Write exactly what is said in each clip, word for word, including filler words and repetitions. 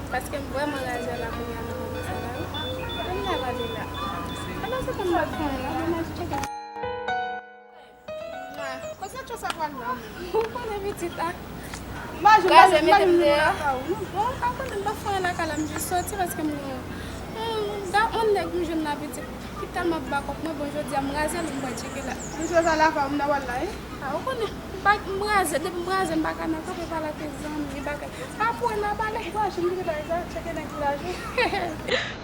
Paske m vrèman raze la kounye a nan moman sa la, wi. Ann lave li la. Ala se konn bat fanm la, mennaj tcheke. Kot Natcho sa pral la? Ou konnen pitit a. Raze mete m deyò. Bon, m pa konnen, m pa fè anyen lakay la, m jis soti paske m gen yon, yon, yon nèg m jwenn la pitit. Ki tèlman ap ba kòk mwen, bon, jodi a m raze l, m pral tcheke la. Misye sa la fè m nan wòl la, wi. A, ou konnen, m pa, m raze, depi m raze, m pa ka nan kanpe pale ak zanmi, bagay. Apre n a pale. Ou pa janm kite bagay sa, tcheke nèg ki lajan.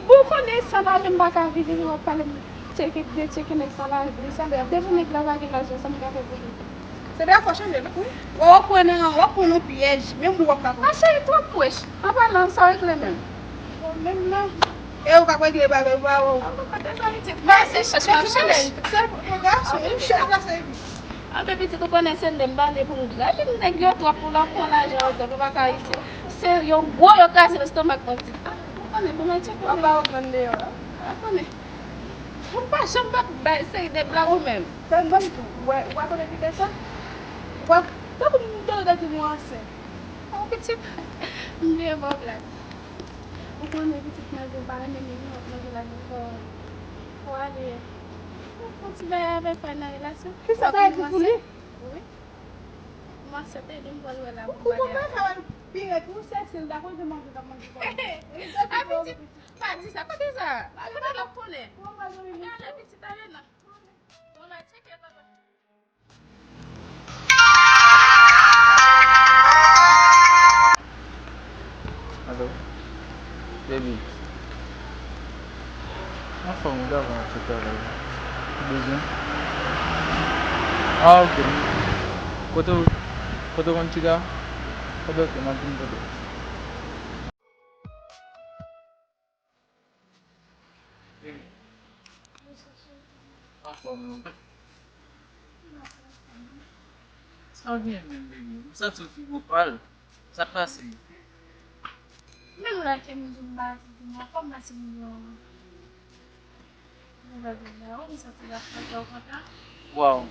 Bon, ou konnen san lajan m pa ka viv, epi w ap pale m tcheke, de tcheke nèg san lajan, de sa, depi nèg la pa gen lajan, sa m ka fè pou li? Se de fò chanje l, wi. W ap pran nan, w ap pran nan pyèj, menm ou w ap ka pran. A, cheri, twòp pwòch. An palan, sa w regle menm? Bon, menm nan. E ou k ap regle bagay pa ou. Mèsi, chèch m ap chèch. Sèl pou gason, wi, chèch la se epi. Anben pitit, ou konnen se nèg m pale pou m graje nèg yo twòp pou lòt pran lajan yo, twòp yo pa ka isit. Se yon gwo yo kraze lestomak mwen pitit. A, ou konnen pou mwen tcheke. W ap ba yo grann deyò la. A, konnen. Ou pa janm pa bay seri de blag ou menm. Tèlman tou, w wè, w wè kote ki fè sa? W wè, tankou m te di w ansent. An pitit, m vle ba w blag. Ou konnen pitit mwen di w pa renmen li non, mwen di w la gen fò, fò ale. Fò ti bagay avè fè nan relasyon. Kisa sa ekri sou li? Wi. M ansent, ede m pral wè la pou m pale avè l. Ou konprann sa wè pi rèd, ou sèsi l, dakò, se manje k ap manje kò. A pitit, pa di sa, kote sa? Kote l ap konnen? Gade pitit ale nan. Bon, mwen tcheke papa. Alo. Baby. Anfòm, ou t ap sou travay la. Ou bezwen? Ah, ok. Kote w, kote w konn chita? Ok, ok, m ap vin kote w. Anfòm, non? Sa w gen menm, baby? M santi w pi gwo pal. Sa k pase? Menm lè ke m di w m pa di, di m anfòm, paske m gen yon nouvèl pou m ba ou, m santi l ap fè w kontan. Waw!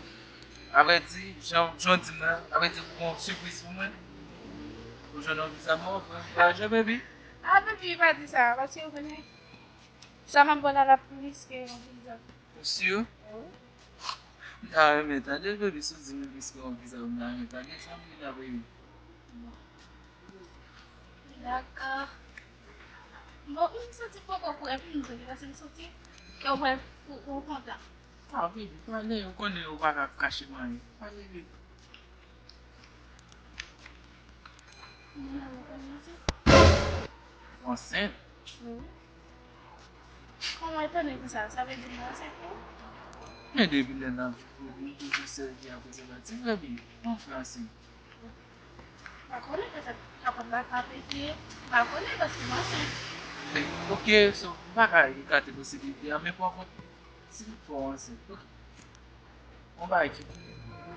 Avrèdi, jan, jan w di m nan, avrèdi, ou gon sipriz pou mwen? Ou jwenn yon viza mwen, ou pran vwayaje, baby? Ah, baby, pa di sa, paske ou konnen, sa m ap ba w la, l ap plis ke yon viza. Ou si? Wi. M ta renmen tande l, baby, si w di m plis ke yon viza, m ta renmen tande sa, m vin apre wi. Dakò. Bon, m santi poko prè pou m di, paske m santi ke w wè ou, ou kontan. Ah, baby, pale, ou konnen ou pa ka kache m anyen. Pale, baby. Ou ansent? Wi. Kòman etone konsa? Sa vle di m ansent wi. Men depi lè n ap viv, ou toujou sèvi ak prezèvatif, baby. Ou fè ansent? M pa konnen, petèt kapab la ka pete, m pa konnen paske m ansent. Ok, so, m pa ka ekate posiblite a, men pa kont, si toutfwa w ansent, ok. Yon bagay ki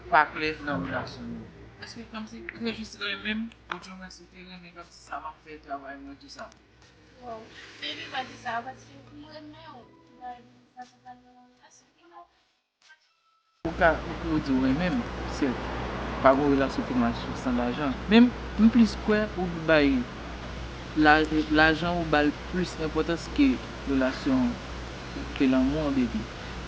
pa klè nan relasyon nou. Èske kòmsi ou te jis renmen m, ou te renmen si w te renmen kòmsi sa m ap fè, travay mwen, tou sa? Bon, baby, pa di sa, paske m renmen w. Ou ka, ou, ou di w renmen m, sèt, pa gon relasyon ki mache san lajan. Men m, m plis kwè ou bay la, lajan ou ba l plis enpòtans ke relasyon, ke lanmou an, baby.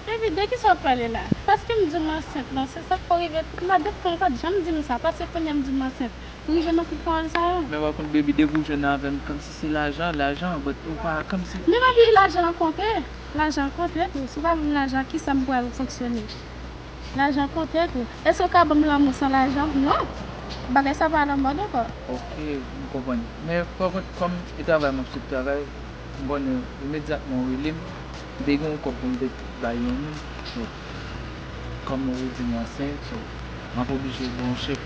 Baby, de kisa w ap pale la? Paske m di w m ansent lan, se sa k pou rive tout la. Depi tan ou pa t janm di m sa, paske kounye a m di w m ansent. Ou rive nan tout pawòl sa yo? Men pa kont, baby, depi w jwenn avè m, kòmsi se lajan, lajan, but ou pa kòmsi. Men baby, lajan an konte. Lajan konte tou. Si w pa ban m lajan, kisa m pral fonksyone? Lajan konte tou. Èske w ka ban m lanmou san lajan? Non. Bagay sa pa alamòd ankò. Ok, m konprann. Men pa kont, kòm e travay m ap sot travay, m konnen imedyatman w rele m, m te gen yon kòb pou m te bay yon moun. So, kòm ou di m ansent, so, m ap oblije ba w yon chèk.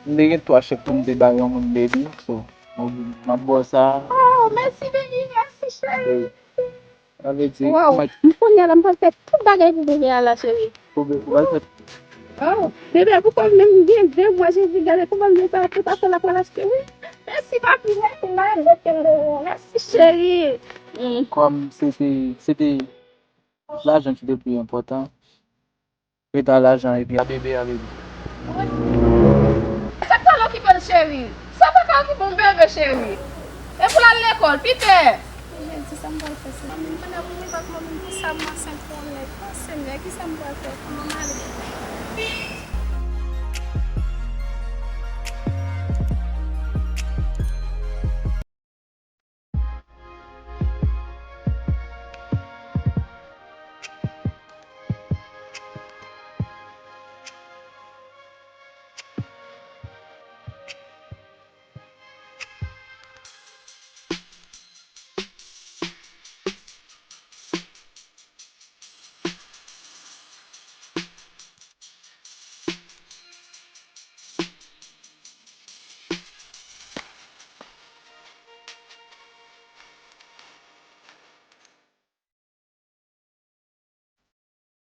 M te gen twa chèk pou m te bay yon moun, baby, so, m oblije, m ap ba w sa. Oh, mèsi, baby, mèsi, cheri. Sa vle di, waw, m kounye a la, m pral fè tout bagay pou bebe a la, cheri. Pou bebe, w pral fè. Oh, bebe a poko menm gen de mwa, Jezi, gade kòman m gen sa, tout afè l ap pral achte, wi. Mèsi, papi, mèsi, mèsi, cheri. Mm. Kòm se te, se te lajan ki te pi enpòtan, rete a lajan epi a bebe a, baby. Sa k pral okipe l, cheri? Sa pa ka okipe yon bebe, cheri. E pou l al lekòl, Pitè! Jezi, sa m pral fè, Senyè? Mwen pa nan pou mwen, pa pou mwen, pou sa m ansent pou yon nèg. O Senyè, ki sa m pral fè? Kòman m ale?